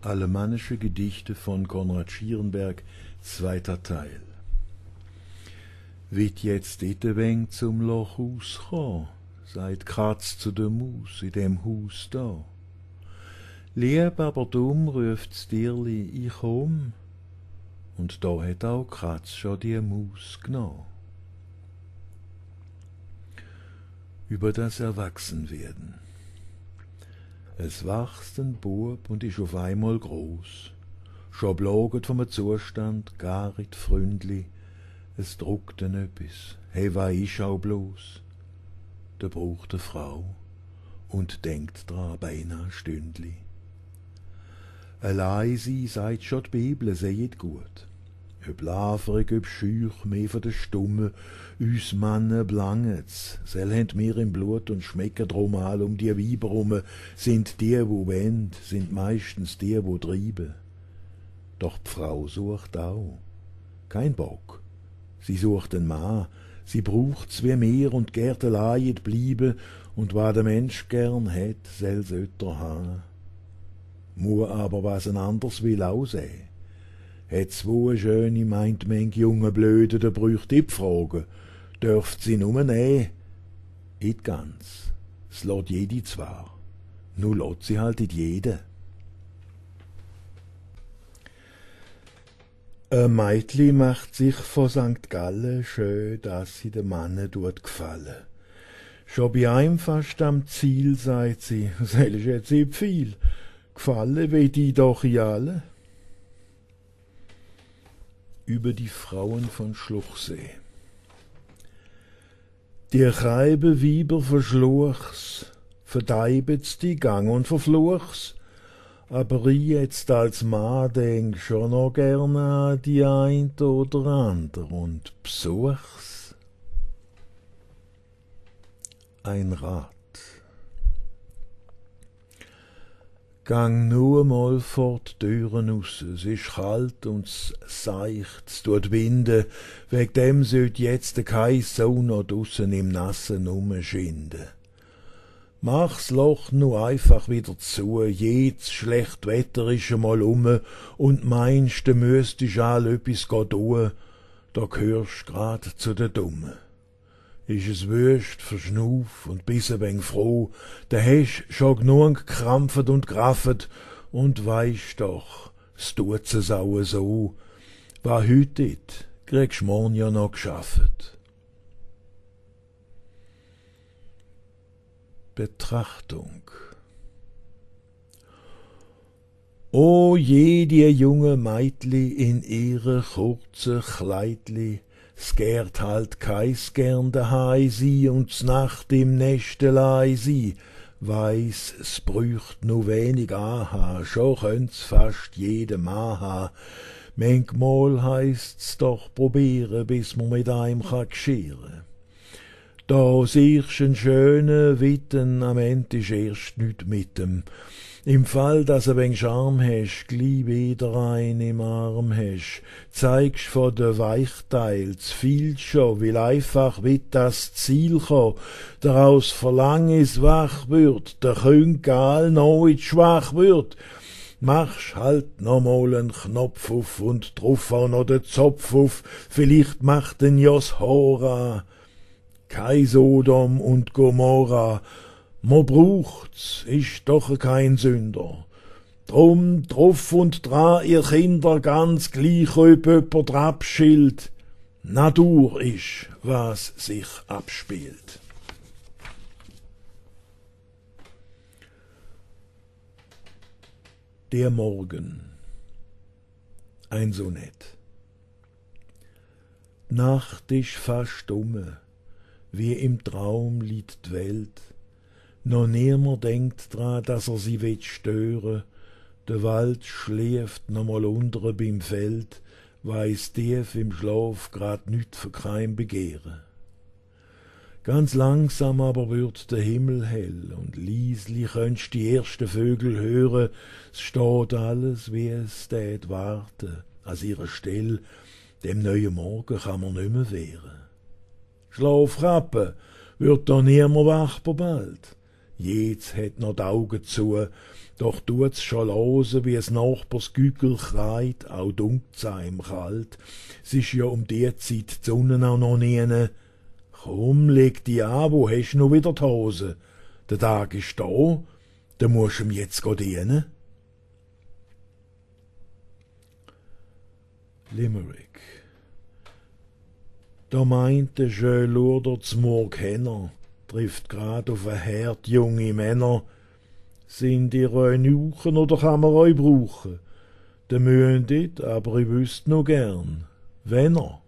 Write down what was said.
Alemannische Gedichte von Konrad Schierenberg, 2. Teil. Wird jetzt ite weng zum Loch auskommen, sagt Katz zu der Maus in dem Haus da. Lieb aber dumm ruft's Tierli, ich komm, und da hat auch Katz schon die Maus genommen. Über das Erwachsenwerden. Es wächst ein Bub und ist auf einmal groß. Schon bloget vom Zustand, gar it Fründli, es druckt en öppis, he wei ich auch bloß. Da braucht e Frau und denkt dran beinahe Stündli. Allein sie sagt schon die Bibel, sehet gut. Ob laverig, ob schüch, mehr von der Stumme, uns Mannen blanget's, sel hent mir im Blut und schmecken drum all um die Weiber rum, sind die, wo wend, sind meistens die, wo treiben. Doch die Frau sucht auch. Kein Bock. Sie sucht einen Mann, sie braucht's wie mehr und gärt allein bleiben, und was der Mensch gern het, sel sötter ha. Mu aber was ein anders will auch sehen. Het's wo e schöne meint meng junge Blöde, da brücht i fragen, dürft sie nur näh? It ganz, s lässt jedi zwar, nu lässt sie halt it jede. E Meitli macht sich vor St. Gallen schön, dass sie dem Manne tut gefallen. Schon bei einem fast am Ziel, sagt sie, sel ist jetzt nicht viel, gefallen weet i doch i alle. Über die Frauen von Schluchsee. Die Reibe Weiber verschluchs, verdeibet's die Gang und verfluchs, aber ich jetzt als Mann denk schon noch gerne an die ein oder ander und besuch's. Ein Rat. Gang nur mal vor die Türen raus, es ist kalt und's seicht, es tut winde, weg dem sollt jetzt kein Sonne noch draussen im Nassen rumschinden. Mach's Loch nur einfach wieder zu, jedes schlecht Wetter ist einmal und meinst, du müsstest all öppis tun, da gehörst grad zu den Dummen. Ist es wüst, verschnuf und bis ein wenig froh, da hast schon genug gekrampft und graffet und weisst doch, s tut's es auch so, was hüt it, kriegst morgen ja noch geschaffet. Betrachtung. O jede junge Meitli in ihre kurze Kleidli, s gärt halt keis gern dahei sie und s Nacht im Nächtelei sie, weiss, s brücht nu wenig aha, scho könnt's fast jede Mann ha. Manchmal heisst's doch probiere, bis man mit einem kann gschere. Da siehst en schöne Witten, am End isch erst nüt mitem. Im Fall, dass er wenig Charme hesch, gleich wieder ein im Arm hesch, zeigst von de Weichteil z'viel schon, will einfach wit das Ziel ko, daraus verlang is wach würd, der Künk all noch it schwach würd. Machst halt noch mal en Knopf auf und drauf auch noch den Zopf auf, vielleicht macht den Jos Hora. Kei Sodom und Gomorra, mo braucht's, ist doch kein Sünder. Drum drauf und dran, ihr Kinder, ganz gleich, ob jemand abschilt. Natur ist, was sich abspielt. Der Morgen. Ein Sonett. Nacht ist fast wie im Traum liegt die Welt. Noch niemand denkt dran, dass sie stören will. Der Wald schläft noch mal untere beim Feld, weiss tief im Schlaf grad nüt für kein Begehren. Ganz langsam aber wird der Himmel hell und liesli könntst die ersten Vögel hören. Es steht alles, wie es tät warten. An ihrer Stelle, dem neuen Morgen kann man nimmer wehren. Schlaf, Rappe, wird da niemand wach bald. Jeds het noch die Augen zu, doch tut's schon losen, wie es Nachbars Gügel kreit, auch dunkt's ihm kalt. Es ist ja um die Zeit die Sonne auch noch nie. Komm, leg dich an, wo hast nu wieder die Hose? Der Tag ist da, da musst ihm jetzt go dienen. Limerick. Da meint der Schönlurder z'Morg Henner, trifft grad auf ein Herd junge Männer. Sind ihr Eunuchen oder kann man euch brauchen? De mühendit, aber ich wüsst noch gern, wenn er.